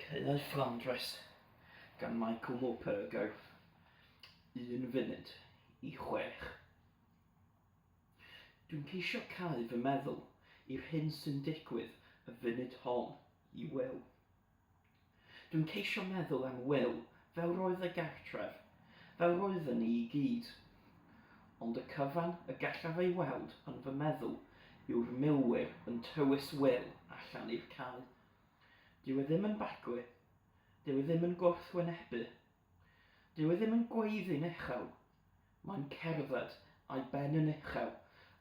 Caeau Fflandrys gan Michael Morpurgo, 5:55. Dwi'n ceisio cau fy meddwl i'r hyn sy'n digwydd y funud hon i Will. Dwi'n ceisio meddwl am Will fel roedd e gartref, fel roedden ni i gyd. Ond y cyfan y gallaf ei weld yn fy meddwl yw'r milwyr yn tywys Will allan i'r cae. Dyw e ddim yn baglu. Dyw e ddim yn gwrthwynebu. Dyw e ddim yn gweiddi'n uchel. Mae'n cerdded, a'i ben yn uchel,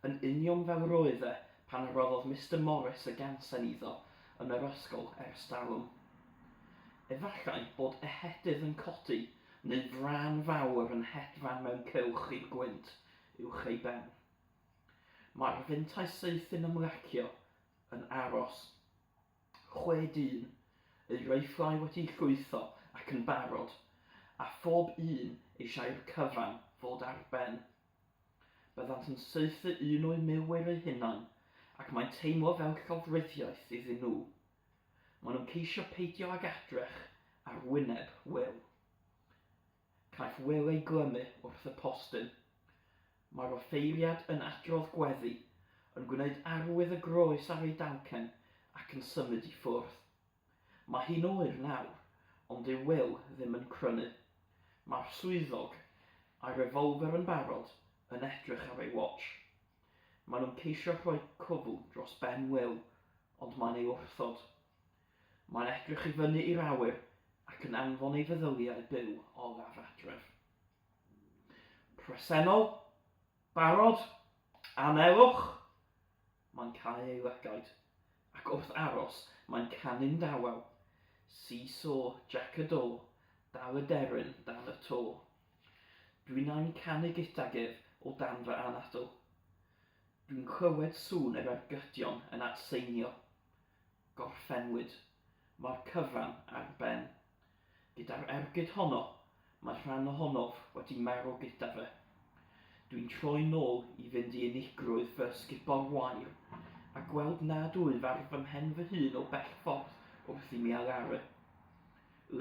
yn union fel roedd e pan roddodd Mister Morris y gansen iddo yn yr ysgol ers talwm. Efallai bod ehedydd yn codi neu frân fawr yn hedfan mewn cylch i'r gwynt uwch ei ben. Mae'r fintai saethu'n ymlacio, yn aros. 61, eu reifflau wedi llwytho ac yn barod, a phob un eisiau i'r cyfan fod ar ben. Byddant yn saethu un o'u milwyr eu hunain, ac mae'n teimlo fel llofruddiaeth iddyn nhw. Maen nhw'n ceisio peidio ag adrych ar wyneb Will. Caiff Will ei glymu wrth y postyn. Mae'r offeiriad yn adrodd gweddi, yn gwneud arwydd y groes ar ei dalcen ac yn symud i ffwrdd. Mae hi'n oer nawr, ond dyw Will ddim yn crynu. Mae'r swyddog, a'i revolver yn barod, yn edrych ar ei watch. Maen nhw'n ceisio rhoi cwfl dros ben Will, ond mae'n ei wrthod. Mae'n edrych i fyny i'r awyr ac yn anfon ei feddyliau byw olaf adref. Presennol? Barod? Anelwch? Mae'n cau ei lygaid, ac wrth aros mae'n canu'n dawel, See-saw, Jac y Do, dal y deryn dan y to. Dwinnau'n canu gydag ef o dan fy anadl. Dwi'n clywed sŵn yr ergydion yn atseinio. Gorffennwyd. Mae'r cyfan ar ben. Gyda'r ergyd honno, mae rhan ohonof wedi marw gyda fe. Dwi'n troi nôl i fynd i unigrwydd fy ysgubor wair, a gweld nad wyf ar fy mhen fy hun o bell ffordd wrth i mi alaru.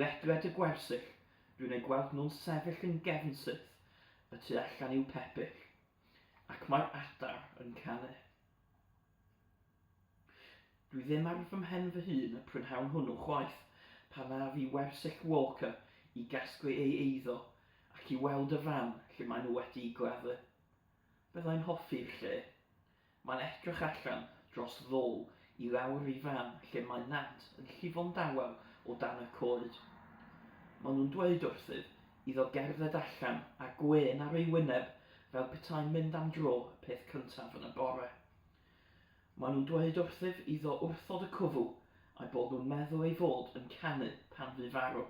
Ledled y gwersyll, dwi'n eu gweld nhw'n sefyll yn gefnsyth y tu allan i'w pebyll, ac mae'r adar yn canu. Dwi ddim ar fy mhen fy hun y prynhawn hwnnw chwaith, pan af i wersyll Walker i gasglu ei eiddo ac i weld y fan lle maen nhw wedi'i gladdu. Byddai'n hoffi'r lle. Mae'n edrych allan dros ddôl i lawr i fan lle mae nant yn llifo'n dawel o dan y coed. Maen nhw'n dweud wrthyf iddo gerdded allan â gwên ar ei wyneb fel petai'n mynd am dro y peth cyntaf yn y bore. Maen nhw'n dweud wrthyf iddo wrthod y cwfl a'u bod nhw'n meddwl ei fod yn canu pan fu farw.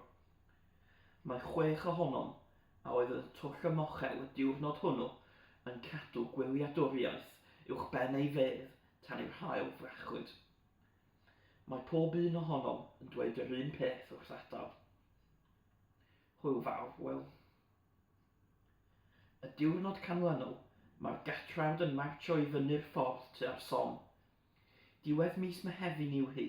Mae chwech ohonom a oedd yn y twll ymochel y diwrnod hwnnw yn cadw gwyliadwriaeth uwch ben ei fedd tan i'r haul frachlud. Mae pob un ohonom yn dweud yr un peth wrth adael. Hwyl fawr, Wil. Y diwrnod canlynol, mae'r gatrawd yn martsio i fyny'r ffordd tua'r Somme. Diwedd mis Mehefin yw hi,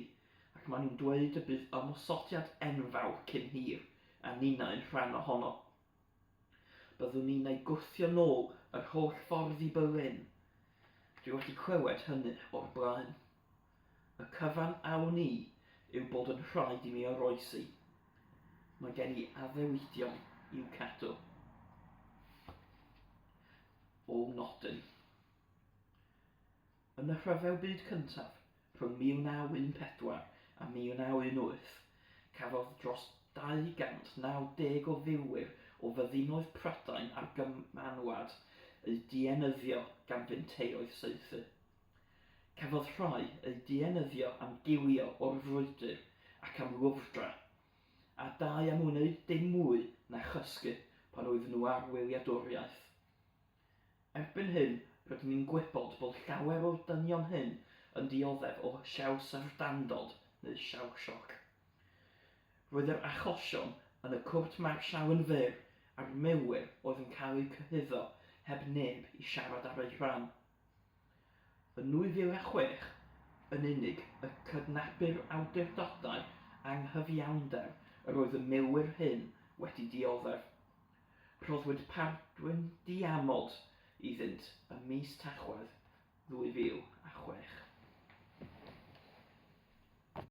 ac maen nhw'n dweud y bydd ymosodiad enfawr cyn hir, a ninnau'n rhan ohono. Byddwn ni'n ei gwthio nôl yr holl ffordd i Berlin. Dwi wedi clywed hynny o'r blaen. Y cyfan a wn i yw bod yn rhaid i mi oroesi. Mae gen i addewidion i'w cadw. O nodyn. Yn y Rhyfel Byd Cyntaf, rhwng 1914 a 1918, cafodd dros 290 o filwyr o fyddinoedd Prydain a'r Gymanwlad eu dienyddio gan finteioedd saethu. Cafodd rhai eu dienyddio am gilio o'r frwydr ac am lwfrdra, a dau am wneud dim mwy na chysgu pan oedden nhw ar wyliadwriaeth. Erbyn hyn, rydyn ni'n gwybod bod llawer o'r dynion hyn yn dioddef o siawsyfrdandod neu shell shock. Roedd yr achosion yn y cwrt marsial yn fyr a'r milwyr oedd yn cael eu cyhuddo heb neb i siarad ar eu rhan. Yn 2006 yn unig y cydnabu'r awdurdodau anghyfiawnder yr oedd y milwyr hyn wedi dioddef. Rhoddwyd pardwn diamod iddynt ym mis Tachwedd 2015.